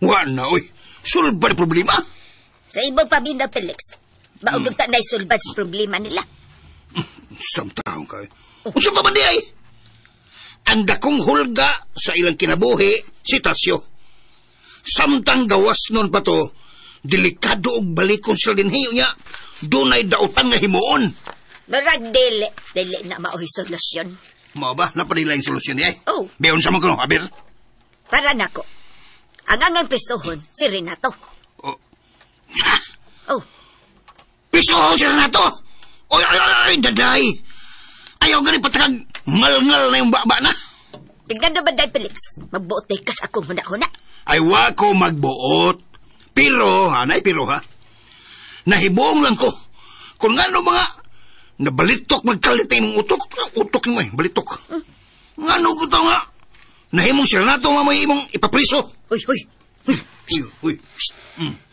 Wala, uy. Sulba na problema. Sa ibang pabinda, Felix, maugag ta naisulbad sa problema nila. Isang taong kayo. Unsa pa man di ay? Ang dakong hulga sa ilang kinabuhi, si Tasyo. Samtang gawas nun pa to, delikado og balikon sila dinhi niya. Dunay dautan nga himuon. Marag dili, dili na mao'y solusyon. Mao ba? Napanila yung solusyon niya eh. Oh. Beon sa mga kuno, Aber. Para nako. Ang angang presohon, si Renato. Oh. Sa? Oh. Pisohon si Renato! Oy, oy, oy, oy, daday! Ayaw gani patakag ngal-ngal na yung baba na. Tignan na ba, Day Felix? Magbuot day kas akong huna-huna. Ay, wa ko magbuot. Pero, hanay, pero ha. Nahibuong lang ko. Kung ngano mga nabalitok, magkalit na imong utok. Utok mo eh, balitok. Ngano ko to nga? Nahimong sila na to, mamay imong ipapriso. Uy, uy, uy. Uy, uy. Psst.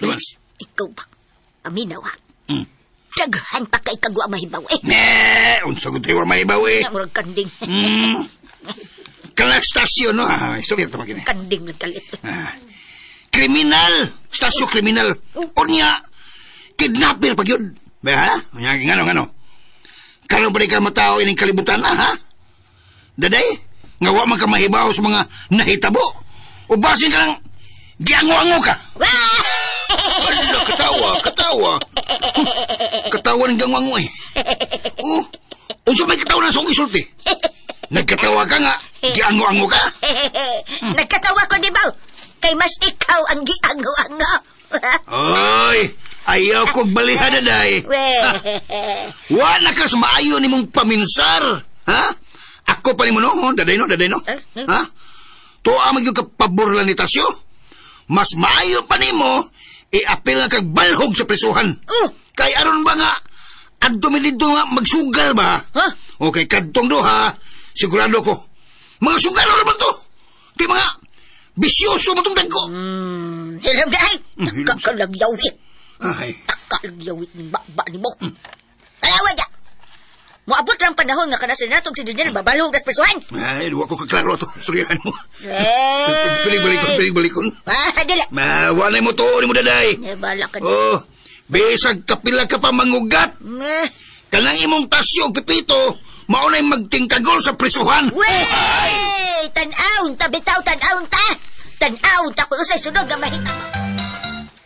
Diba? Ikaw ba? Aminaw ha? Daghan pa kay kagwa mahibaw eh. Ne, unsa gud tayo mahibaw eh. Murag kanding. Kanang stasyon no. Istorya ta magini. Kanding nagkalit. Kriminal, stasyon kriminal. Unya kidnapper pa gyud. Ba ha? Ngano? Karon pa ka matao ining kalibutan na ha? Daday, nga wa man ka mahibaw sa mga nahitabo. O basin ka lang giango-ango ka. Ala, katawa. Katawa ng gangwango eh. Oh, unsa may katawa na sa akong isulti? Nagkatawa ka nga, giango-ango ka? Nagkatawa ko, di ba? Kay mas ikaw ang giango-ango. Oy, ayaw kong baliha, daday. Wa na ka sa maayo ni mong paminsar. Ha? Ako pa ni mo, no? Daday, no? Ha? Tuwa magyud ka pabor lang ni Tasyo. Mas maayo pa nimo i-apil na kag balhog sa prisuhan. Kay aron ba nga adto mi didto nga magsugal ba? Huh? Okay, kadtong duha, sigurado ko. Mga sugal ra man to. Kay mga bisyoso mo tong dagko. Hilom dai. Nakakalagyawit. Ay. Nakakalagyawit ni ba nimo. Kalawa ga. Moabot lang panahon nga kana sinatog si Daniel babalhog sa prisuhan. Ay, duwa ko kaklaro to. Istoryahan mo. Hey. Pilig balikon. Ah, dili. Ma, wala mo to ni mo daday. Eh, bala ka. Oh, bisag kapila ka pa mangugat. Kanang imong tasyo og pipito, mao nay magtingkagol sa prisuhan. Wey! Tan-aw ta bitaw, tan-aw ta. Tan-aw ta kun usay sunod nga mahita.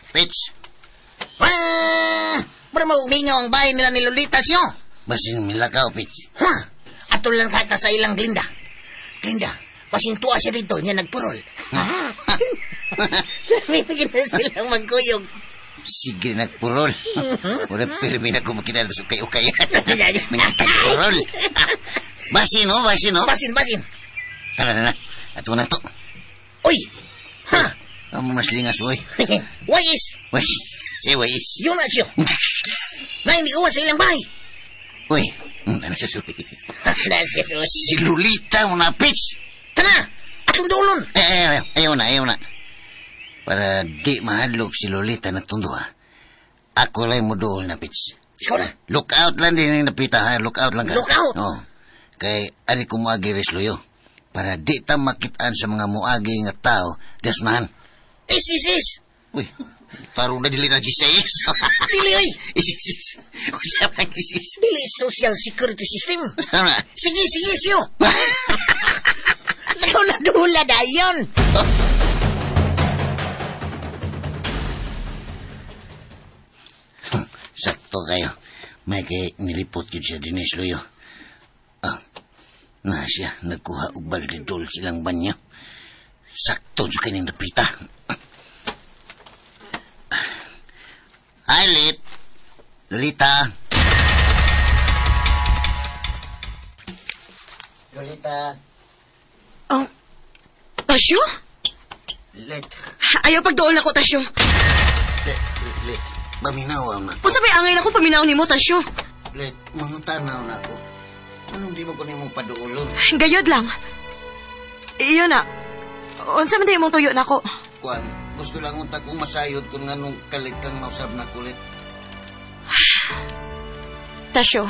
Pits. Wah! Pero maumingaw ang bahay nila ni Lolita siyo. Basin milakaw, Pits. Ha? Ato lang kata sa ilang Glinda. Glinda, pasintua siya dito, niya nagpurol. May na silang magkuyog. Sige, nagpurol. Mura, pirmi na ko makita sa ukay-ukay. Nagpurol. Basin, no? Basin, no? Basin. Tara na. Ato na to. Uy! Ha? Amo mas lingas, uy. Why is? Why? Say, why is? Yun na siya. Nainiuwan sa ilang bahay. Uy, ano siya suwi? Nasa suwi. Si Lolita mo na, Pits. Tara! Atong dulon! Ayaw na. Para di mahadlok si Lolita na tundo, ha? Ako lang mo dool na, Pits. Ikaw na. Look out lang din yung napita, ha? Look out lang ka. Look out? Oo. Kay, ari ko muagi resloyo. Para di ta makitaan sa mga muagi nga tao, desnahan. Is. Uy, tarong na dili na GCS. Dili, oy. Is. Usa pa is. Dili social security system. Tama. Sige, siyo. Ikaw na dula dayon. Sakto kayo. May kay nilipot yun siya din isluyo. Ah, na siya nagkuha og baldidol silang banyo. Sakto siya kaning napita. Hi, Lit. Lolita. Lolita. Oh, Tasyo? Lit. Ayaw pagdool na ko, Tasyo. Lit. Paminaw na ko. Unsa may angay na ko paminaw nimo, Tasyo? Lit, mangutanaw na ko. Anong di mo ko nimo paduolon? Gayod lang. Iyon na. Unsa man imong tuyo nako? Kuan, gusto lang unta kong masayod kung nganong kalit kang mausab na kulit. Tasyo,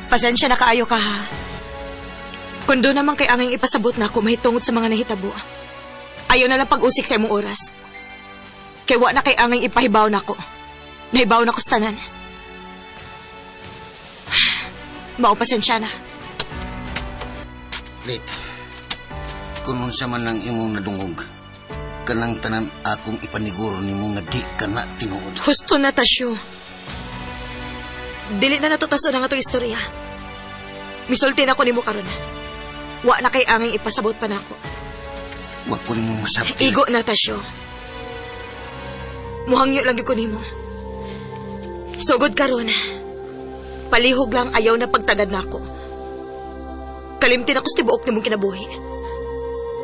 pasensya na kaayo ka ha. Kung doon naman kay angay ipasabot na ako mahitungod sa mga nahitabo. Ayaw na lang pag-usik sa imong oras. Kay wa na kay angay ipahibaw nako. Nahibaw na ko sa tanan. Mao pasensya na. Lit, kung unsa man ang imong nadungog, kanang tanan akong ipaniguro nimo nga di ka na tinuod. Husto na, Tasyo. Dili na natutaso na nga itong istorya. Misulti na ko nimo karon. Wa na kay angay ipasabot pa nako. Wa ko nimo masabot. Igo na, Tasyo. Muhangyo lang gyud ko nimo. Sugod karon. Palihog lang ayaw na pagtagad nako. Kalimti na ko sa tibuok nimong kinabuhi.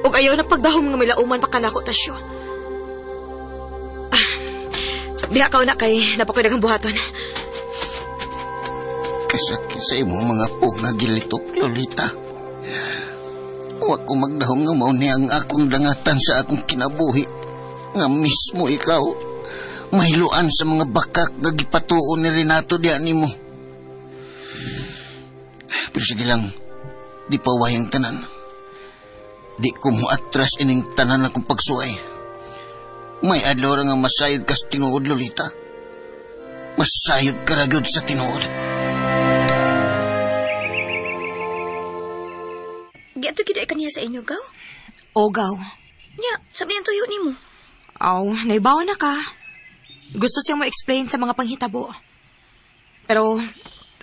Ug ayaw na pagdahom nga milauman pa kanako, Tasyo. Ah, diha ka na kay napakoy daghang buhaton. Kasakit sa imong mga pugna gilitok, Lolita. Wa ko magdahom nga mao ni ang akong dangatan sa akong kinabuhi. Nga mismo ikaw. Mahiluan sa mga bakak nga gipatuon ni Renato diya nimo. Pero sige lang, di pa wayang tanan. Di ko mo atras ining tanan akong pagsuway. May adlaw ra nga masayod kas tinuod, Lolita. Masayod ka ra gyud sa tinuod. Giadto gid ay kaniya sa inyo, gaw? O, gaw. Nya, sabi ang tuyo nimo. Aw, naibaw na ka. Gusto siyang mo-explain sa mga panghitabo. Pero,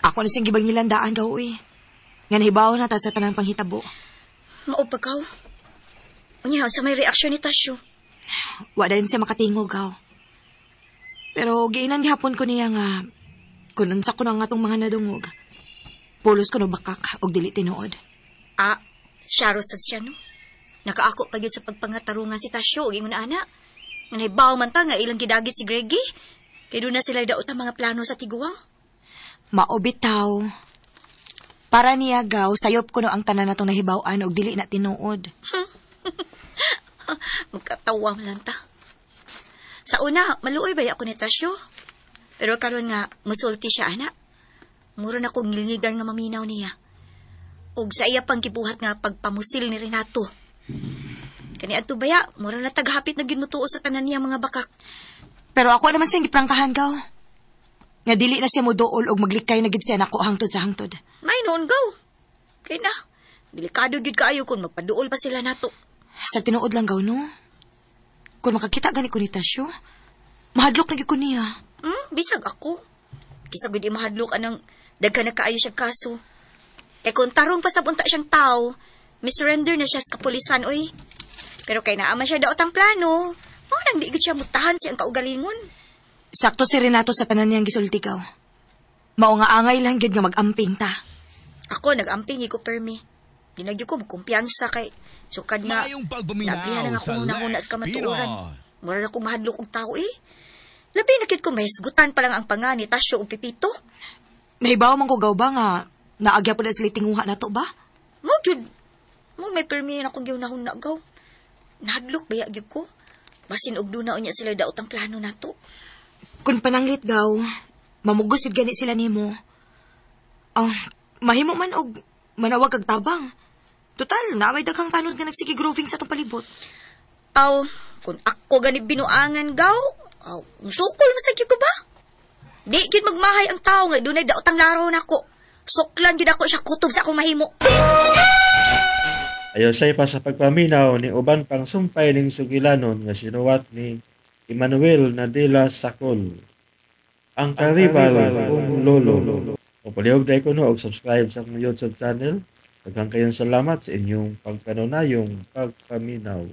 ako na siyang gibang nilandaan, gaw, uy. Nga nahibaw na ta sa tanang panghitabo. Mao pa, gaw. Unya, sa may reaksyon ni Tasyo. Wa din siya makatingog, gaw. Pero, giinan gihapon ko niya nga, kung unsa ko na nga itong mga nadungog, pulos ko no bakak og dili tinuod. Ah, syaro sad siya, no? Nakaako pa gyud sa pagpangatarungan si Tasyo, og ingon ana. Nga nahibaw man ta nga ilang gidagit si Greggy. Kay doon na sila daot ang mga plano sa tiguang. Mao bitaw. Para niya, gaw, sayop ko no ang tanan natong nahibaw-an og dili na tinuod. Magkatawa man lang ta. Sa una, maluoy ba ako ni Tasyo? Pero karon nga, musulti siya, ana. Mura na kong ngilngigan nga maminaw niya. Og sa iya pang gibuhat nga pagpamusil ni Renato. Kani adto baya, mura na taghapit na ginutuo sa tanan niya mga bakak. Pero ako naman siyang giprangkahan, gaw. Nga dili na siya moduol og maglikay na gid siya nako hangtod sa hangtod. May noon, gaw. Kay na, delikado gid kaayo kung magpaduol pa sila nato. Sa tinuod lang, gaw, no? Kung makakita gani ko ni Tasyo, mahadlok na gid ko niya. Bisag ako. Kisa gid mahadlok anang daghan na kaayo siya kaso. Kay kung tarong pa sa bunta siyang tao, misurrender na siya sa kapulisan, oy. Pero kay naa man siya daot ang plano, mao nang di gid siya mutahan siyang kaugalingon. Sakto si Renato sa tanan niyang gisulti, gaw. Mao nga angay lang gid nga mag-amping ta. Ako nag-amping ko permi. Ginagyo ko magkumpiyansa kay sukad nga Maayong pagpaminaw naglihan ang sa akong hunahuna Lex sa kamatuoran. Pino. Mura na akong mahadlok og tao eh. Labi na kid ko mahisgutan pa lang ang panga ni Tasyo og Pipito. Nahibaw man ko, gaw, ba nga naagya po na sila tinguha na to ba? Mo gyud. Mo may permi na akong gihunahuna, gaw. Nahadlok baya gyud ko. Basin og duna unya sila daot ang plano nato. Kung pananglit, gaw, mamugos gid gani sila nimo. Ah, mahimo man og manawag kag tabang. Total, na may daghang tanod nga nagsige groving sa atong palibot. Aw, kung ako gani binuangan, gaw, aw, musukol man sa gyud ko ba? Di gyud magmahay ang tao nga dunay daot ang laraw nako. Suklan gyud ako siya kutob sa akong mahimo. Ayon say pa sa pagpaminaw ni uban pang sumpay ning sugilanon nga sinuwat ni Emmanuel Nadila Sakol. Ang karibal kong lolo. O palihog dahil ko no, og subscribe sa akong YouTube channel. Daghang kayong salamat sa inyong pagkanunayong pagpaminaw.